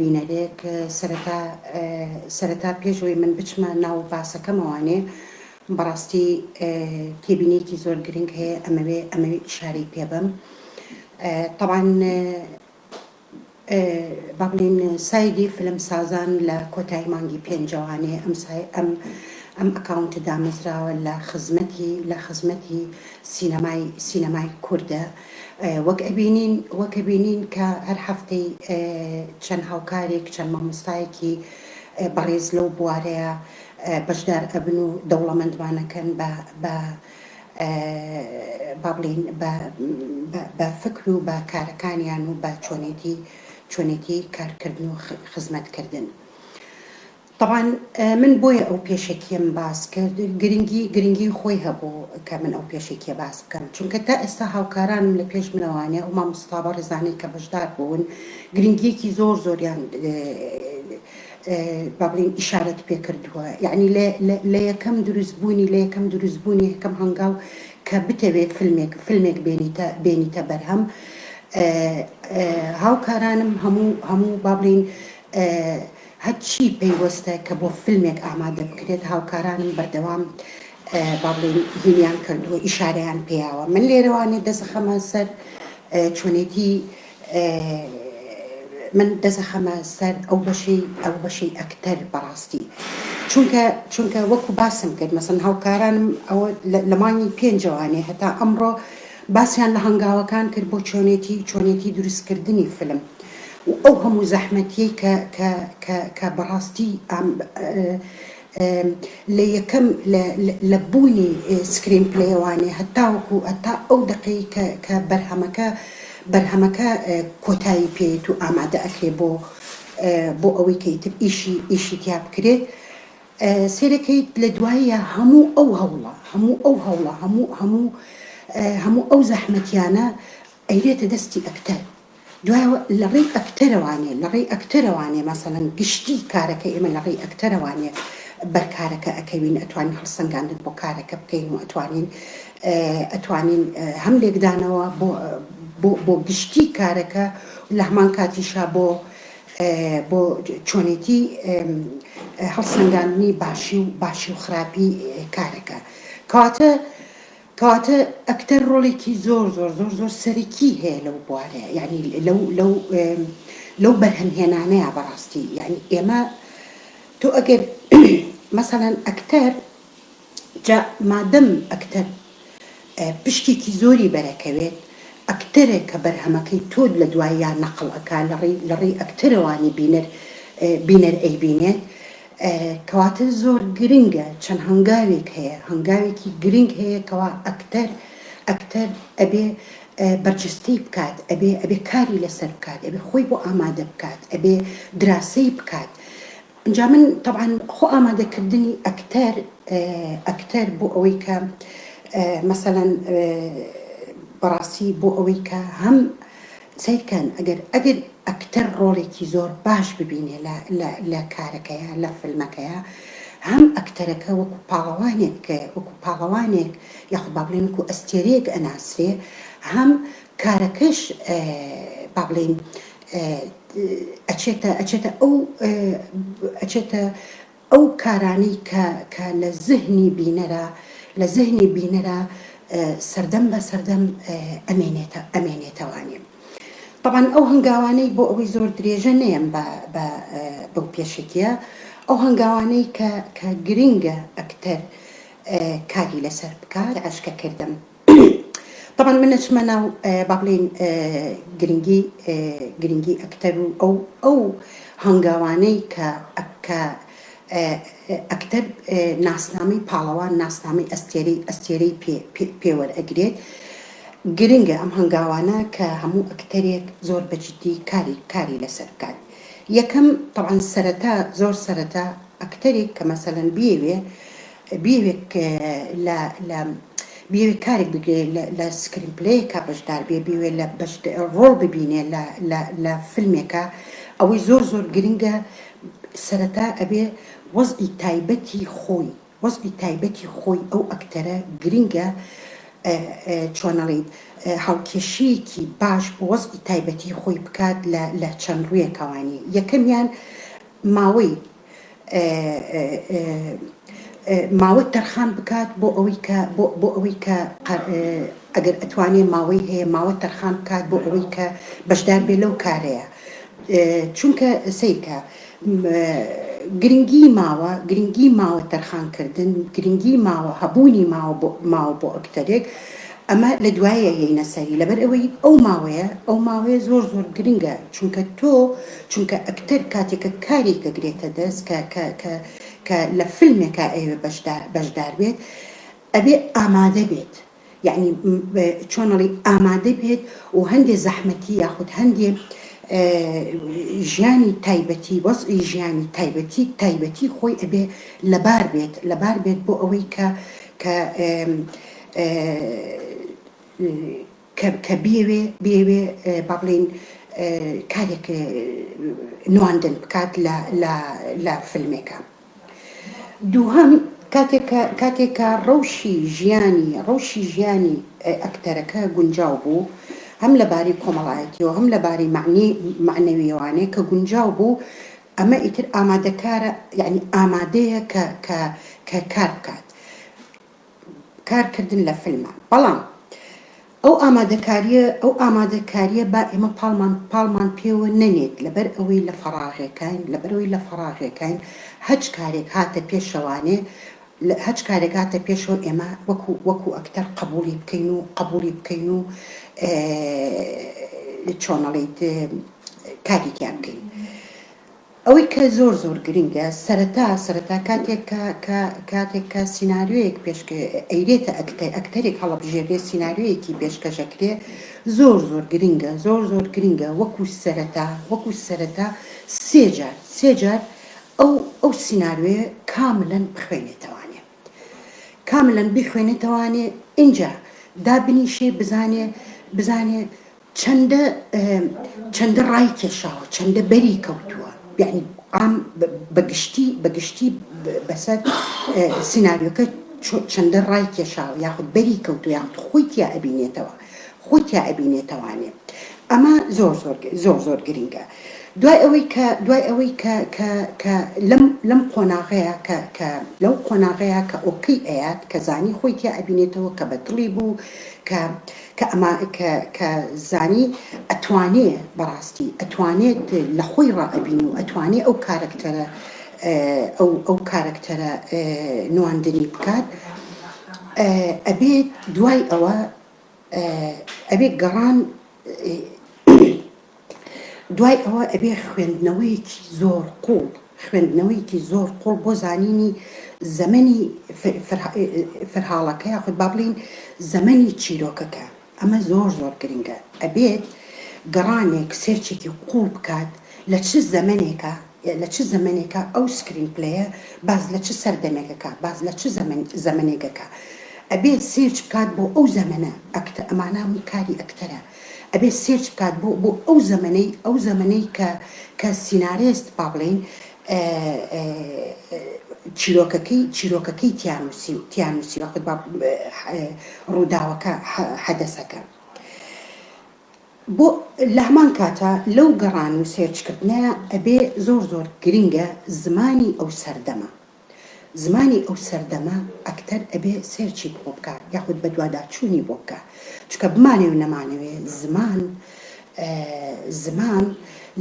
بینەرێک سەرەتا سەرەتا پێش ئەوەی من بچمە ناو باسەکەمەوانێ بەڕاستی تێبینیەکی زۆر گرنگ هەیە ئەمەوێ ئەمەوێ ئیشارەی پێ بەم تەبعەن با بڵێین سایدی فلمسازان لە کۆتایی مانگی پێنجەوانێ ئەم سای ئەم ئەم ئەکاونتە دامەزراوە لە خزمەتی لە خزمەتی سینەمای سینەمای کوردە وەک ئەبینین وەک ئەبینین کە هەر هەفتەی چەند هاوکارێک چەند مامۆستایەکی بەڕێز لەو بوارەیە بەشدار ئەبن و دەوڵەمەندمانەکەن بە بە با بڵێین بە بە فکر و بە کارەکانیان و بە چۆنێتی چۆنێتی کارکردن و خزمەتکردن. تەبعەن من بۆیە ئەو پێشەکیەم باس کرد گرنگی گرنگی خۆی هەبوو کە من ئەو پێشەکیە باس بکەم چونکە تا ئێستا هاوکارانم لە پێش منەوانێ ئەو مامۆستا بەڕێزانەی کە بەشدار بوون گرنگیەکی زۆر زۆریان با بڵێین ئیشارەت پێ کردووە یعنی لە یەکەم دروستبوونی لە یەکەم دروستبوونی یەکەم هەنگاو کە بتەوێت فیلمێک فیلمێک بێنیتە بێنیتە بەرهەم هاوکارانم هەموو هەموو با بڵێین هەرچی پەیوەستە کە بۆ فیلمێک ئامادە بکرێت هاوکارانم بەردەوام با بڵێین هینیان کردووە ئیشارەیان پێیاوە من لێرەوانێ دەسەخەمە سەر چۆنێتی من دەسەخەمە سەر ئەو بەشەی ئەو بەشەی ئەکتەر بەڕاستی چونکە چونکە وەکو باسم کرد مەسەن هاوکارانم ئەوە لە مانگی پێنجەوانێ هەتا ئەمڕۆ باسیان لە هەنگاوەکان کرد بۆ چۆنێتی چۆنێتی دروستکردنی فیلم و ئەو هەموو زەحمەتیەی کە کە کە کە بەڕاستی لە یەکەم لە لە بوونی screenplay ەوانێ هەتاوەکو هەتا ئەو دەقەی کە کە بەرهەمەکە بەرهەمەکە کۆتایی پێیەت و ئامادە ئەکرێ بۆ بۆ ئەوەی کە ئیتر ئیشی ئیشی تیا بکرێت سەیرەکەیت لە دواییە هەموو ئەو هەوڵە هەموو ئەو هەوڵە هەموو هەموو هەموو ئەو زەحمەتیانە ئەیرێتە دەستی ئەکتەر دوایەوە لە ڕێی ئەکتەرەوانێ لە ڕێی ئەکتەرەوانێ مەسەلەن گشتی کارەکە ئێمە لە ڕێی ئەکتەرەوانێ بەر کارەکە ئەکەوین ئەتوانین هەڵسەنگاندن بۆ کارەکە بکەین و ئەتوانین ئەتوانین هەم لێکدانەوە بۆ بۆ بۆ گشتی کارەکە لە هەمان کاتیشا بۆ بۆ چۆنێتی هەڵسەنگاندنی باشی و باشی و خراپی کارەکە کەواتە کەواتە ئەکتەر ڕۆڵێکی زۆر زۆر زۆر زۆر سەرەکی هەیە لەو بوارەیە یعنی لەو لەو لەو بەرهەمهێنانەیە بەڕاستی یعنی ئێمە تۆ ئەگەر مەسەلەن ئەکتەر جا مادەم ئەکتەر پشکێکی زۆری بەرەکەوێت ئەکتەرێک کە بەرهەمەکەی تۆ لە دواییا نەقڵ ئەکا لە ڕێی لە ڕێی ئەکتەرەوانی بینەر بینەر ئەیبینێت کەواتە زۆر گرنگە چەند هەنگاوێک هەیە هەنگاوێکی گرنگ هەیە کەوا ئەکتەر ئەکتەر ئەبێ بەرجەستەی بکات ئەبێ ئەبێ کاری لەسەر بکات ئەبێ خۆی بۆ ئامادە بکات ئەبێ دراسەی بکات ئینجا من تەبعەن خۆ ئامادەکردنی ئەکتەر ئەکتەر بۆ ئەوەی کە مەسەلەن بەڕاستی بۆ ئەوەی کە هەم سەیرکەن ئەگەر ئەگەر ئەکتەر ڕۆڵێکی زۆر باش ببینێ لە لە لە کارەکەیا لە فیلمەکەیا هەم ئەکتەرەکە وەکو پاڵەوانێک وەکو پاڵەوانێک یاخود با بڵێین وەکو ئەستێرەیەک ئەناسرێ هەم کارەکەش با بڵێین ئەچێتە ئەچێتە ئەو ئەچێتە ئەو کارانەی کە کە لە زهنی بینەرا لە زهنی بینەرا سەردەم بە سەردەم ئەمێنێتە ئەمێنێتەوانێ. تەبعەن ئەو هەنگاوانەی بۆ ئەوەی زۆر درێژە نەیەم بە بە بەو پێشەکیە ئەو هەنگاوانەی کە کە گرنگە ئەکتەر کاری لەسەر بکات عەشکە کردم. تەبعەن من ئەچمە ناو با بڵێین گرنگی گرنگی ئەکتەر و ئەو ئەو هەنگاوانەی کە کە ئەکتەر ناسنامەی پاڵەوان ناسنامەی ئەستێرەی ئەستێرەی پێ پێ وەرئەگرێت گرنگە ئەم هەنگاوانە کە هەموو ئەکتەرێک زۆر بە جدی کاری کاری لەسەر بکات یەکەم تەبعەن سەرەتا زۆر سەرەتا ئەکتەرێک کە مەسەلەن بیەوێ بیەوێ لە لە بیەوێ کارێک بگرێ لە لە screenplay ەکا بەشدار بێ بیەوێ لە بەش ڕۆڵ ببینێ لە لە لە فیلمێکا ئەوەی زۆر زۆر گرنگە سەرەتا ئەبێ وەزعی تایبەتی خۆی وەزعی تایبەتی خۆی ئەو ئەکتەرە گرنگە. چۆنەڵیت هاوکێشەیەکی باش بۆ وەزعی تایبەتی خۆی بکات لە لە چەند ڕوویەکەوانی یەکەمیان ماوەی ماوە تەرخان بکات بۆ ئەوەی کە بۆ ئەوەی کە ئەگەر ئەتوانێ ماوەی هەیە ماوە تەرخان بکات بۆ ئەوەی کە بەشدار بێ لەو کارەیە چونکە سەیرکە گرنگی ماوە گرنگی ماوە تەرخان کردن گرنگی ماوە هەبوونی ماوە بۆ ماوە بۆ ئەکتەرێک ئەمە لە دوایە یەینە سەری لەبەر ئەوەی ئەو ماوەیە ئەو ماوەیە زۆر زۆر گرنگە چونکە تۆ چونکە ئەکتەر کاتێک کە کارێک ئەگرێتە دەست کە کە کە کە لە فیلمێکا ئەیەوێ بەشدار بەشدار بێت ئەبێ ئامادە بێت یەعنی چۆن ئەڵێی ئامادە بێت و هەندێ زەحمەتی یاخود هەندێ ژیانی تایبەتی وەزعی ژیانی تایبەتی تایبەتی خۆی ئەبێ لەبار بێت لەبار بێت بۆ ئەوەی کە کە کە کە بیەوێ بیەوێ با بڵێین کارێک نواندن بکات لە لە لە فیلمێکا. دووهەم، کاتێک کە کاتێک کە ڕەوشی ژیانی ڕەوشی ژیانی ئەکتەرەکە گونجاو بوو، هەم لە باری کۆمەڵایەتیەوە هەم لە باری مەعنی مەعنەویەوانێ کە گونجاو بوو، ئەمە ئیتر ئامادەکارە یەعنی ئامادەیە کە کە کە کار بکات. کار کردن لە فیلمە بەڵام ئەو ئامادەکاریە ئەو ئامادەکاریە با ئێمە پاڵمان پاڵمان پێوە نەنێت لەبەر ئەوەی لە فەڕاغێکاین لەبەرئەوەی لە فەڕاغێکاین هەچ کارێک هاتە پێشەوانێ هەچ کارێک هاتە پێشەوە ئێمە وەکو وەکو ئەکتەر قەبوڵی بکەین و قەبوڵی بکەین و چۆنەڵیت کاری تیا بکەین. ئەوەی کە زۆر زۆر گرنگە سەرەتا سەرەتا کاتێک کە کە کاتێک کە سیناریۆیەک پێشکە ئەیرێتە ئەکتە ئەکتەرێک هەڵەبژێرێ سیناریۆیەکی پێشکەش ئەکرێ زۆر زۆر گرنگە زۆر زۆر گرنگە وەکو سەرەتا وەکو سەرەتا سێ جار سێ جار ئەو ئەو سیناریۆیە کاملەن بخوێنێتەوانێ کاملەن بیخوێنێتەوانێ ئینجا دابنیشێ بزانێ بزانێ چەندە چەندە ڕای کێشاوە چەندە بەری کەوتووە یعنی عام بە گشتی بە گشتی بەسەر سیناریۆکە چەندە ڕای کێشاوە یاخود بەری کەوتو یاخود خۆی تیا ئەبینێتەوە خۆی تیا ئەبینێتەوانێ ئەمە زۆر زۆر زۆر زۆر گرنگە دوای ئەوەی کە دوای ئەوەی کە کە کە لەم لەم قۆناغەیە کە کە لەو قۆناغەیە کە okay ئەیات کە زانی خۆی تیا ئەبینێتەوە کە بە دڵی بوو کە کە ئەما کە کە زانی ئەتوانێ بەڕاستی ئەتوانێت لە خۆی ڕائەبینی و ئەتوانێ ئەو کارەکتەرە ئەو ئەو کارەکتەرە نواندنی بکات ئەبێت دوای ئەوە ئەبێ گەڕان دوای ئەوە ئەبێ خوێندنەوەیەکی زۆر قوڵ خوێندنەوەیەکی زۆر قوڵ بۆ زانینی زەمەنی فەرهاڵەکە یاخود با بڵێین زەمەنی چیرۆکەکە ئەمە زۆر زۆر گرنگە ئەبێت گەڕانێک search ێکی قوڵ بکات لە چ زەمەنێکە لە چ زەمەنێکە ئەو screenplay ە باس لە چ سەردەمێکەکە باس لە چ زەمەنێکەکە ئەبێت search بکات بۆ ئەو زەمەنە ئەکتە ئەمانە هەمووی کاری ئەکتەرە ئەبێ search بکات بۆ بۆ ئەو زەمەنەی ئەو زەمەنەی کە کە سینارێست با بڵێین چیرۆکەکەی چیرۆکەکەی تیا نووسی تیا نووسی یاخود با ڕووداوەکە حەدەسەکە بۆ لە هەمان کاتا لەو گەڕان و search کردنە ئەبێ زۆر زۆر گرنگە زمانی ئەو سەردەمە زمانی ئەو سەردەمە ئەکتەر ئەبێ search ی بۆ بکا یاخود بەدواداچوونی بۆ بکا چونکە بمانەوێ و نەمانەوێ زمان زمان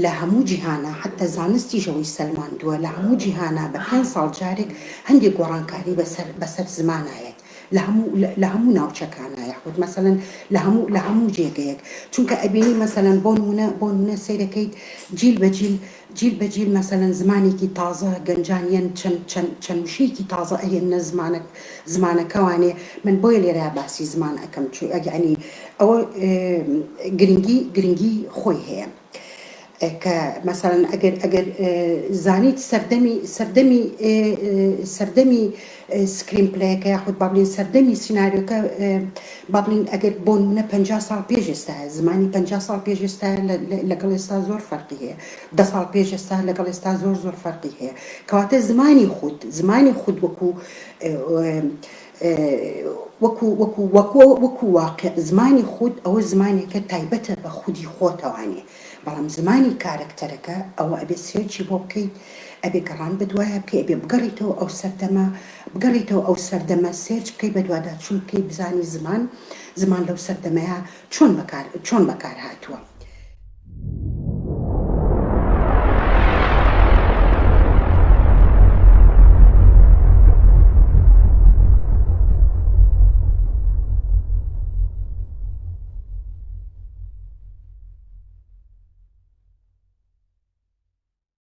لە هەموو جیهانا حەتتا زانستیش ئەوەی سەلماندووە لە هەموو جیهانا بە پێنج ساڵ جارێک هەندێک گۆڕانکاری بەسەر بەسەر زمانا یەت لە هەموو لە هەموو ناوچەکانا یاخود مەسەلەن لە هەموو لە هەموو جێگەیەک چونکە ئەبینی مەسەلەن بۆ نمونە بۆ نمونە سەیرەکەیت جیل بە جیل جیل بە جیل مەسەلەن زمانێکی تازە گەنجان یەن چەند چەند چەند وشەیەکی تازە ئەهێننە زمانە زمانەکەوانێ من بۆیە لێرەیا باسی زمان ئەکەم چو یەعنی ئەوە گرنگی گرنگی خۆی هەیە کە مەسەلەن ئەگەر ئەگەر زانیت سەردەمی سەردەمی سەردەمی screenplay ەکە یاخود با بڵێین سەردەمی سیناریۆکە با بڵێین ئەگەر بۆ نمونە 50 ساڵ پێش ئێستایە زمانی 50 ساڵ پێش ئێستایە لەگەڵ ئێستا زۆر فەرقی هەیە دە ساڵ پێش ئێستا لەگەڵ ئێستا زۆر زۆر فەرقی هەیە کەواتە زمانی خود زمانی خود وەکو. وەکو وەکو وەکو وەکو واقع زمانی خود ئەوە زمانێکە تایبەتە بە خودی خۆتەوانێ بەڵام زمانی کارەکتەرەکە ئەوە ئەبێ search ی بۆ بکەیت ئەبێ گەڕان بەدوایا بکەی ئەبێ بگەڕیتەوە ئەو سەردەمە بگەڕیتەوە ئەو سەردەمە search بکەی بەدواداچوون بکەی بزانی زمان زمان لەو سەردەمەیا چۆن بەکار چۆن بەکار هاتووە.